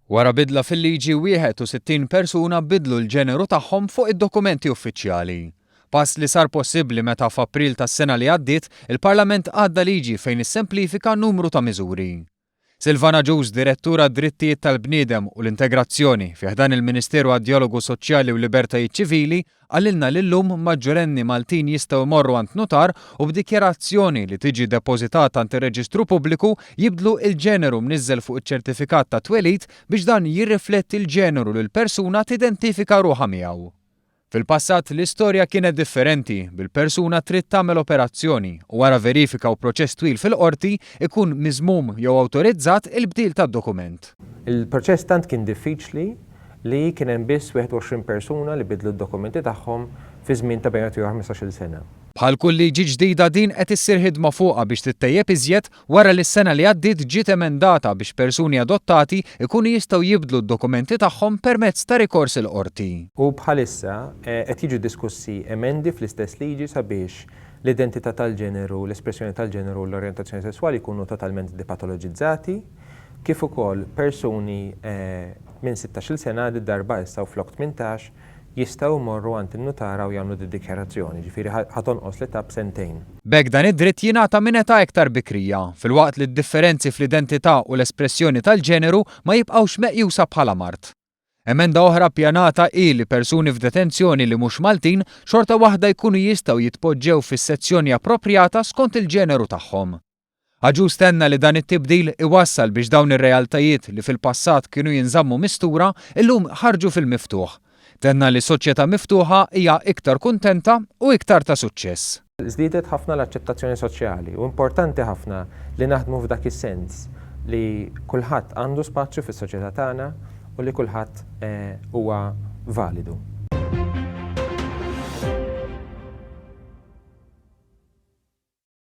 Wara bidla fil-liġi 61 persuna bidlu l-ġeneru tagħhom fuq id-dokumenti uffiċjali. Pass li sar possibbli meta f'April tas-sena li għaddiet, il-Parlament għadda liġi fejn issemplifika numru ta' miżuri. Silvan Agius, Direttur għad-Drittijiet tal-Bniedem u l-Integrazzjoni fi ħdan il-Ministeru għad-Djalogu Soċjali u Libertajiet Ċivili, qalilna li llum maġġorenni Maltin jistgħu jmorru għand nutar u b'dikjarazzjoni li tiġi depożitata għand ir-Reġistru Pubbliku jibdlu il-ġeneru mniżżel fuq iċ-ċertifikat tat-twelid biex dan jirrifletti l-ġeneru li l-persuna tidentifika ruħha miegħu. Fil-passat l-istorja kienet differenti, bil-persuna trid tagħmel operazzjoni u wara verifika u proċess twil fil-qorti ikun miżmum jew awtorizzat il-bdil tad-dokument. Il-proċess tant kien diffiċli li kien hemm biss 21 persuna li biddlu d-dokumenti tagħhom fi żmien ta' bejn wieħed u ieħor 15-il sena. Bħal kull liġi ġdida din qed issir ħidma fuqha biex tittejjeb iżjed wara li s-sena li għaddiet ġiet emendata biex persuni adottati jkunu jistgħu jibdlu d-dokumenti tagħhom permezz ta' rikors il-qorti. U bħalissa qed jiġu diskussi emendi fl-istess liġi sabiex l-identità tal-ġeneru, l-espressjoni tal-ġeneru u l-orjentazzjoni sesswali jkunu totalment depatoloġizzati, kif ukoll persuni minn 16-il sena, did-darba issa u flok 18, jistgħu jmorru għand in-nutara u jagħmlu did-dikjarazzjoni, ġifieri ħa tonqos l-età b'sentejn. B'hekk dan id-dritt jingħata minn età iktar bikrija, filwaqt li d-differenzi fl-identità u l-espressjoni tal-ġeneru ma jibqgħux meqjusa bħala mard. Emenda oħra ppjanata hi li persuni f'detenzjoni li mhux Maltin xorta waħda jkunu jistgħu jitpoġġew fis-sezzjoni approprjata skont il-ġeneru tagħhom. Agius tenna li dan it-tibdil iwassal biex dawn ir-realtajiet li fil-passat kienu jinżammu mistura illum ħarġu fil-miftuħ. Tenna li soċjetà miftuħa hija iktar kuntenta u iktar ta' suċċess. Żdiedet ħafna l-aċċettazzjoni soċjali u importanti ħafna li naħdmu f'dak is-sens li kulħadd għandu spazju fis-soċjetà tagħna u li kulħadd huwa validu.